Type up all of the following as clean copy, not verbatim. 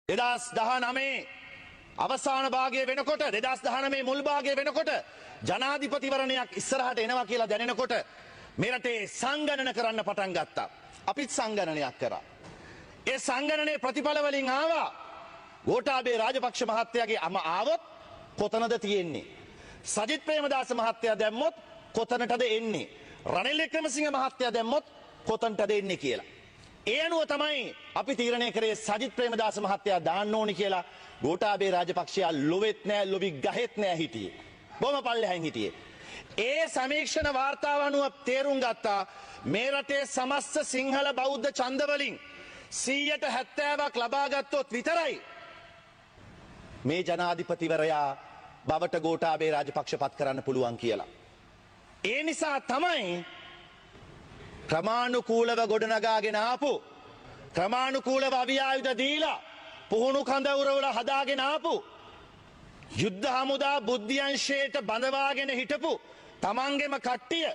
2019 අවසාන භාගය වෙනකොට, 2019 මුල් භාගය වෙනකොට ජනාධිපතිවරණයක් ඉස්සරහට එනවා කියලා දැනෙනකොට මේ රටේ සංගණන කරන්න පටන් ගත්තා. අපිත් සංගණනයක් කරා. ඒ සංගණනයේ ප්‍රතිඵල වලින් ආවා ගෝඨාභය රාජපක්ෂ මහත්තයාගේ අම ආවොත් කොතනද තියෙන්නේ? සජිත් ප්‍රේමදාස මහත්තයා දැම්මොත් කොතනටද එන්නේ? රනිල් වික්‍රමසිංහ මහත්තයා දැම්මොත් කොතනටද එන්නේ කියලා. ඒ අනුව තමයි අපි තීරණය කරේ සජිත් ප්‍රේමදාස මහත්තයා දාන්න ඕනි කියලා. ගෝඨාභය රාජපක්ෂයා ලොවෙත් නෑ, ලොවි ගහෙත් නෑ හිටියේ. බොහොම පල්ලෙහායින් හිටියේ. ඒ සමීක්ෂණ වාර්තාව අනුව තේරුම් ගත්තා මේ රටේ සමස්ත සිංහල බෞද්ධ ඡන්ද වලින් 70%ක් ලබා ගත්තොත් විතරයි මේ ජනාධිපතිවරයා බවට ගෝඨාභය රාජපක්ෂ පත් කරන්න පුළුවන් කියලා. ඒ නිසා තමයි ක්‍රමානුකූලව ගොඩනගාගෙන ආපු, ක්‍රමානුකූලව අවියායුධ දීලා පුහුණු කඳවුරවල හදාගෙන ආපු, යුද්ධ හමුදා බුද්ධියංශයට බඳවාගෙන හිටපු තමන්ගෙම කට්ටිය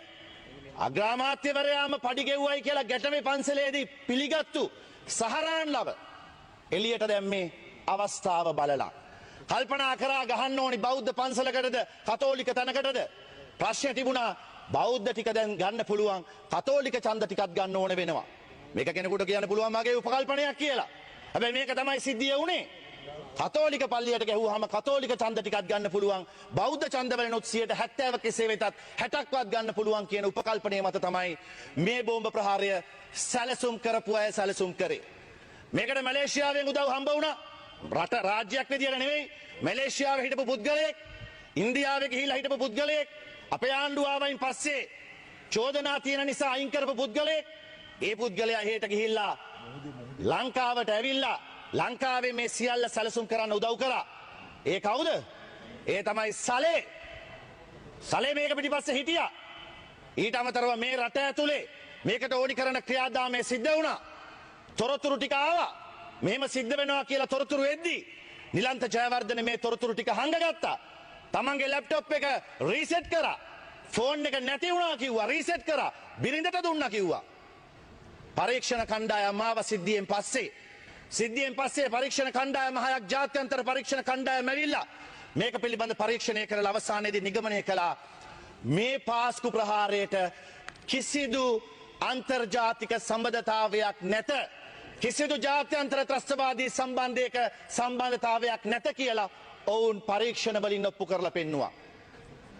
අග්‍රාමාත්‍යවරයාම පඩි ගෙව්වයි කියලා ගැටමේ පන්සලේදී පිළිගත්තු සහරාන් ලව එළියට දැම්මේ අවස්ථාව බලලා. කල්පනා කරා ගහන්න ඕනි බෞද්ධ පන්සලකටද කතෝලික තැනකටද? ප්‍රශ්න තිබුණා බෞද්ධ ටික දැන් ගන්න පුළුවන්, කතෝලික ඡන්ද ටිකක් ගන්න ඕන වෙනවා. මේක කෙනෙකුට කියන්න පුළුවන් මගේ උපකල්පනයක් කියලා. හැබැයි මේක තමයි සිද්ධිය වුණේ. කතෝලික පල්ලියට ගැහුවාම කතෝලික ඡන්ද ටිකක් ගන්න පුළුවන්, බෞද්ධ ඡන්ද වලිනුත් 70% කෙසේ වෙතත් 60ක්වත් ගන්න පුළුවන් කියන උපකල්පනය මත තමයි මේ බෝම්බ ප්‍රහාරය සැලසුම් කරපු අය සැලසුම් කරේ. මේකට මැලේසියාවෙන් උදව් හම්බ වුණා. රට රාජ්‍යයක් විදියට නෙවෙයි, මැලේසියාවේ හිටපු පුද්ගලයෙක්, ඉන්දියාවේ ගිහිල්ලා හිටපු පුද්ගලයෙක්, අපේ ආණ්ඩුව ආවයින් පස්සේ චෝදනා තියෙන නිසා අයින් කරපු පුද්ගලයෙක්, ඒ පුද්ගලයා එහෙට ගිහිල්ලා ලංකාවට ඇවිල්ලා ලංකාවේ මේ සියල්ල සැලසුම් කරන්න උදව් කරා. ඒ කවුද? ඒ තමයි සලේ. සලේ මේක පිටිපස්සේ හිටියා. ඊට අමතරව මේ රට ඇතුලේ මේකට ඕනි කරන ක්‍රියාදාමය සිද්ධ වුණා. තොරතුරු ටික ආවා. මෙහෙම සිද්ධ වෙනවා කියලා තොරතුරු එද්දි නිලන්ත ජයවර්ධන මේ තොරතුරු ටික හංගගත්තා. තමන්ගේ ලැප්ටොප් එක රීසෙට් කරා. ෆෝන් එක නැති වුණා කිව්වා, රීසෙට් කරා. බිරිඳට දුන්නා කිව්වා. පරීක්ෂණ කණ්ඩායම ආව සිද්ධියෙන් පස්සේ. සිද්ධියෙන් පස්සේ පරීක්ෂණ කණ්ඩායම හයක්, ජාත්‍යන්තර පරීක්ෂණ කණ්ඩායම ඇවිල්ලා මේක පිළිබඳ පරීක්ෂණය කරලා අවසානයේදී නිගමනය කළා මේ පාස්කු ප්‍රහාරයට කිසිදු අන්තර්ජාතික සම්බන්ධතාවයක් නැත, කිසිදු ජාත්‍යන්තර ත්‍රස්තවාදී සම්බන්ධයක සම්බන්ධතාවයක් නැත කියලා ඔවුන් පරීක්ෂණ වලින් ඔප්පු කරලා පෙන්නුවා.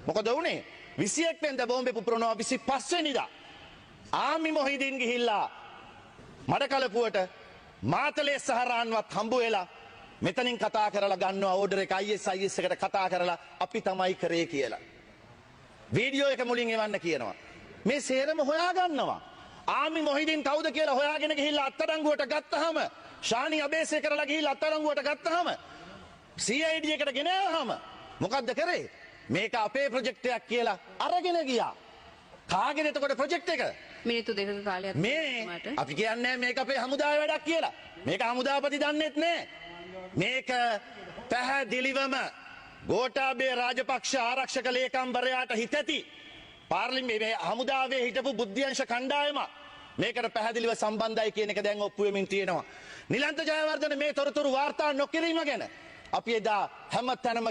මොකද වුනේ? 21 වෙනිදා බෝම්බේ පුපුරනවා, 25 වෙනිදා ආමි මොහිදින් ගිහිල්ලා මඩකලපුවට මාතලේ සහරාන්වත් හම්බ වෙලා මෙතනින් කතා කරලා ගන්නවා ඕඩර් එක ISIS එකට කතා කරලා අපි තමයි කරේ කියලා. වීඩියෝ එක මුලින් එවන්න කියනවා. මේ සේරම හොයා ගන්නවා. ආමි මොහිදින් කවුද කියලා හොයාගෙන ගිහිල්ලා අත්අඩංගුවට ගත්තාම, ශානි අබේසය කරලා ගිහිල්ලා අත්අඩංගුවට ගත්තාම, CID එකට ගෙන ආවම මොකද්ද කරේ? මේක අපේ ප්‍රොජෙක්ට් එකක් කියලා අරගෙන ගියා. කාගේද එතකොට ප්‍රොජෙක්ට් එක? මිනිත්තු දෙකක කාලයක් මේ අපි කියන්නේ මේක අපේ හමුදාවේ වැඩක් කියලා. මේක හමුදාපති දන්නෙත් නෑ. මේක පැහැදිලිවම ගෝඨාභය රාජපක්ෂ ආරක්ෂක ලේකම්වරයාට හිතැති පාර්ලිමේන්තුවේ මේ හමුදාවේ හිටපු බුද්ධිઅංශ කණ්ඩායම මේකට පැහැදිලිව සම්බන්ධයි කියන එක දැන් ඔප්පු වෙමින් තියෙනවා. නිලන්ත ජයවර්ධන මේ තොරතුරු වාර්තා නොකිරීම ගැන අපි එදා හැම තැනම